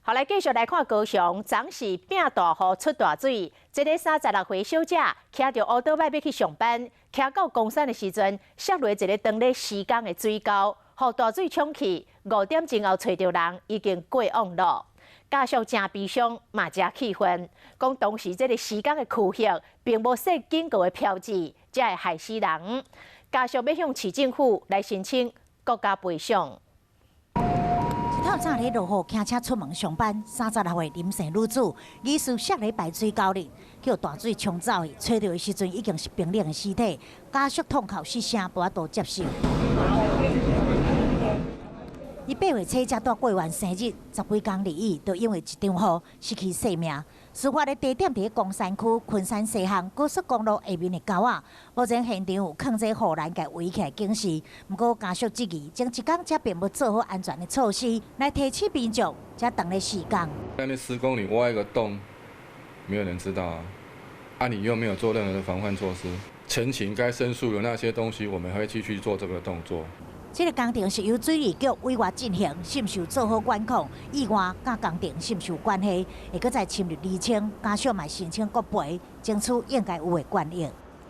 好，來繼續來看高雄，昨是拚大雨出大水。這个36歲小姐騎著烏多擺欲去上班，騎到岡山的時陣，摔落一个當咧施工的水溝，予大水沖去。5點鐘後揣著人已經過往咯。家屬誠悲傷，嘛誠氣憤，講當時這个施工的區域並無設警告的標誌，才會害死人。家屬欲向市政府來申請國家賠償。透早咧落雨，騎車出門上班，36歲林姓女子，疑似摔佇排水溝裡，予大水沖走去，揣著的時陣已經是冰冷的屍體，家屬痛哭失聲，無法度接受。伊8月初才拄過完生日，十幾工而已，就因為一場雨失去性命。事發的地點佇岡山區昆山西巷高速公路下面的溝仔，目前現場有囥這護欄共圍起來警示。毋過家屬質疑，前一工遮並無做好安全的措施，來提醒民眾，才當咧施工。那邊施工，你挖一個洞，沒有人知道啊！啊，你又沒有做任何的防範措施，陳情該申訴的那些東西，我們會繼續做這個動作。這个工程是由水利局委託進行，是毋是有做好管控？意外佮工程是毋是有關係？會閣再深入釐清，家屬嘛申請國賠，爭取應該有的權益。